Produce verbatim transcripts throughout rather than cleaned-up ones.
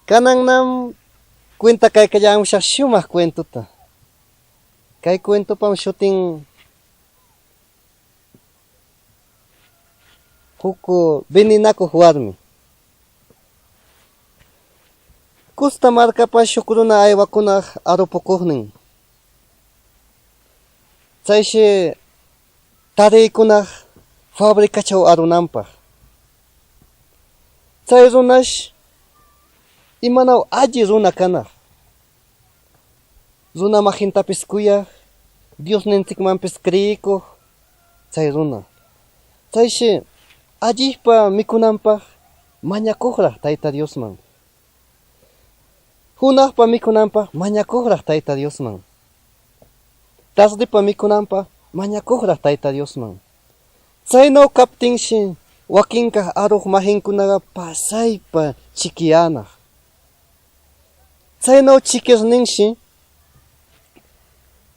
Kanannam cuenta caycallämushaq shumaq cuentota. Kay cuentopam shutin huk veninakuq warmi. Costa markapa huk runa aywakunaq arupukuqnin. Chayshi tariykunaq fabricachaw arunanpaq. Chay runash imanaw alli runa kanaq. Runa magintapis cuyag, Diosnintsicmanpis creyicug chay runa. Chayshi allipa micunanpag mañacugrag Tayta Diosman. Junagpa micunanpag mañacugrag Tayta Diosman. Tardepa micunanpag mañacugrag Tayta Diosman. Chaynaw captinshi waquincag arug magincunaga pasaypa chiquiyänag. Chaynaw chiquirninshi,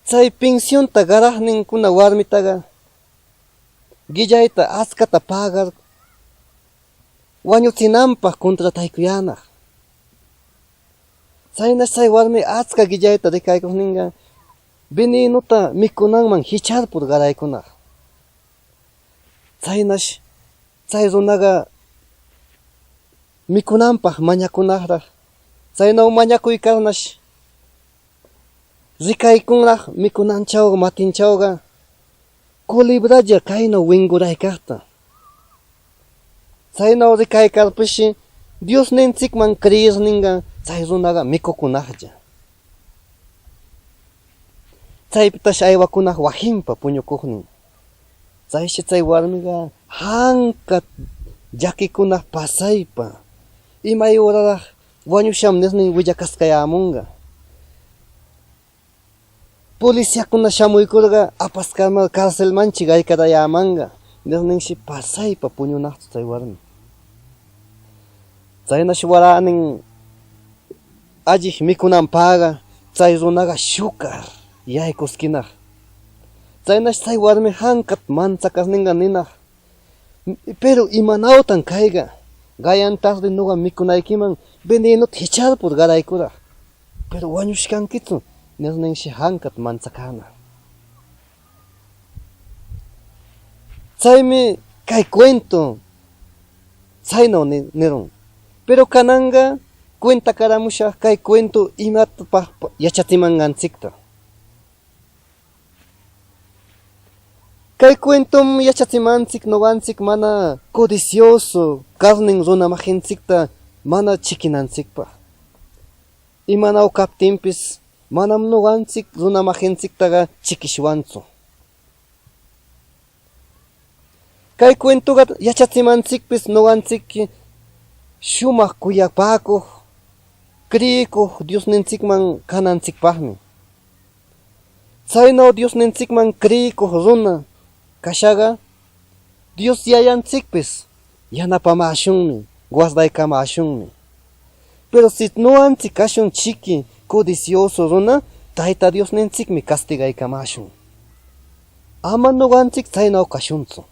chay pensionta garagnincuna warmitaga guillayta atscata pagar wañutsinanpag contrataycuyänag. Chaynash chay warmi atsca guillayta ricaycugninga, venenota micunanman jicharpur garaycunag. Chaynash chay runaga micunanpag mañacunagrag. Chaynaw mañacuycarnash ricaycunrag micunanchawga, matinchawga culebralla caynaw winguraycagta. Chaynaw ricaycarpishi Diosnintsicman creerninga chay runaga micucunaglla. Chaypitash aywacunag waginpa puñucugnin. Chayshi chay warmiga jancat llaquicunag pasaypa, imay hurarag wañusham nirnin willacascayämunga. Policiacuna shamuycurga apascamar carcelman chigaycarayämanga nirninshi pasaypa puñunagchu chay warmi. Chaynash waränin allig micunanpäga chay runaga shucar yaycusquinag. Chaynash chay warmi jancat mantsacarninga ninag: "Pero imanawtan cayga? Gayan tarde noga micunayquiman venenota jicharpur garaycurag, pero wañushcanquichu", nirninshi jancat mantsacäna. Chaymi cay cuento chaynaw ni-, nirun. Pero cananga cuentacaramushag cay cuento imatapag yachatsimangantsicta. Cay cuentom yachatsimantsic nogantsic mana codicioso carnin runa magintsicta mana chiquinantsicpag. Imanaw captinpis manam nogantsic runa magintsictaga chiquishwantsu. Cay cuentoga yachatsimantsicpis nogantsic shumag cuyapäcug, creyicug Diosnintsicman canantsicpagmi. Chaynaw Diosnintsicman creyicug runa cashaga, Dios Yayantsicpis yanapamäshunmi, guardaycamäshunmi. Pero si nogantsic cashun chiqui, codicioso runa, Tayta Diosnintsicmi castigaycamäshun. Ama nogantsic chaynaw cashuntsu.